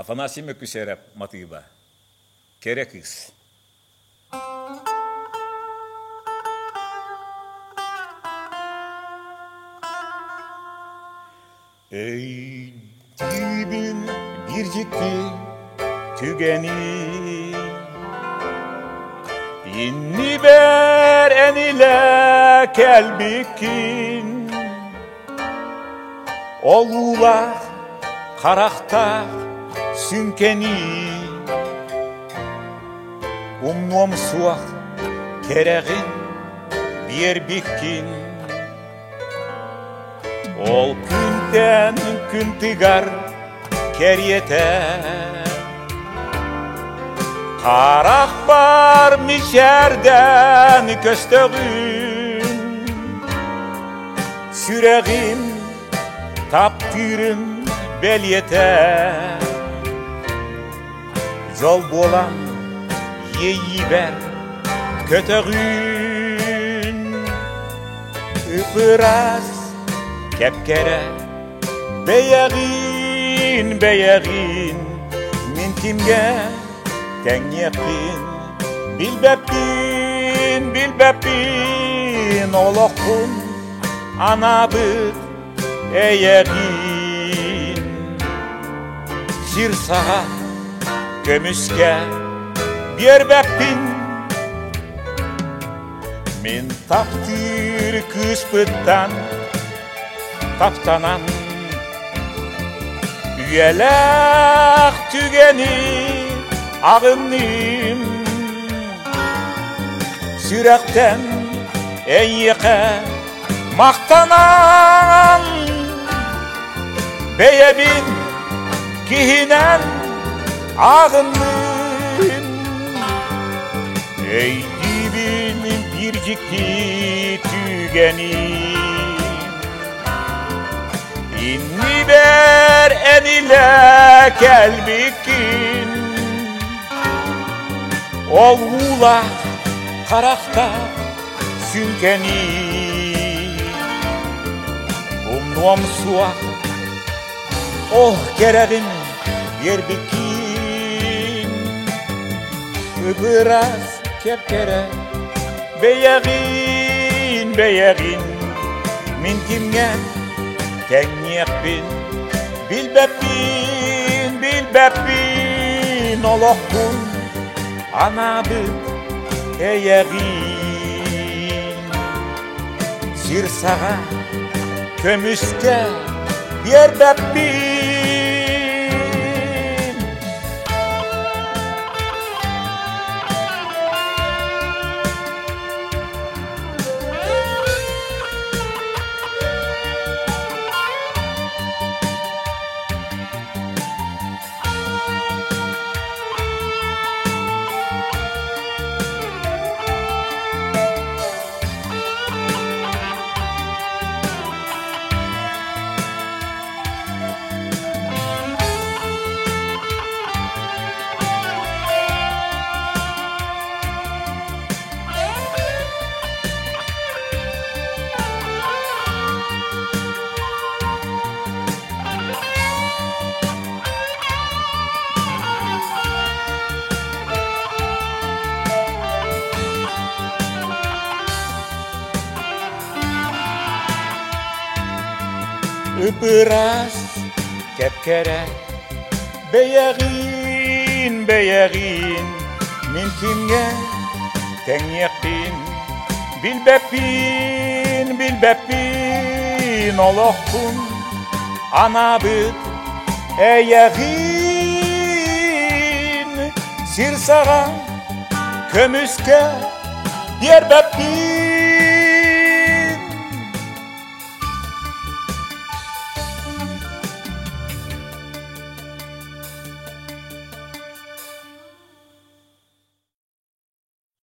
Афанасий Мөкүсэрэп матыыба Кэрэ кыыс Өйдүүбүн биир дьикти түгэни Иннибэр эн илэ кэлбиккин Олуулаах харахтаах сүҥкэний Умнуом суох кэрэҕин биэрбиккин Ол күнтэн күн тыгар кэриэтэ Харахпар мичээрдээн көстөҕүн Сүрэҕим таптыырын бэлиэтэ Дьол буолан иэйиибэр көтөҕүн Ып-ыраас кэп-кэрэ бэйэҕин, бэйэҕин Мин кимҥэ тэҥниэхпин билбэппин, билбэппин Олохпун анаабыт эйэҕин Сир саҕа көмүскэ биэрбэппин Мин таптыыр кыыспыттан таптанан Үйэлээх түгэни аҕынным Сүрэхтэн эйиэхэ махтанан Бэйэбин киһинэн ааҕынным Өйдүүбүн биир дьикти түгэни Иннибэр эн илэ кэлбиккин Ол уулаах харахтаах сүҥкэний Умнуом суох ол кэрэҕин биэрбиккин Ып-ыраас кэп-кэрэ бэйэҕин, бэйэҕин Мин кимҥэ тэҥниэхпин билбэппин, билбэппин Олохпун анаабыт эйэҕин Сир саҕа көмүскэ биэрбэппин Ып-ыраас кэп-кэрэ бэйэҕин, бэйэҕин Мин кимҥэ тэҥниэхпин билбэппин, билбэппин Олохпун анаабыт эйэҕин Сир саҕа көмүскэ биэрбэппин.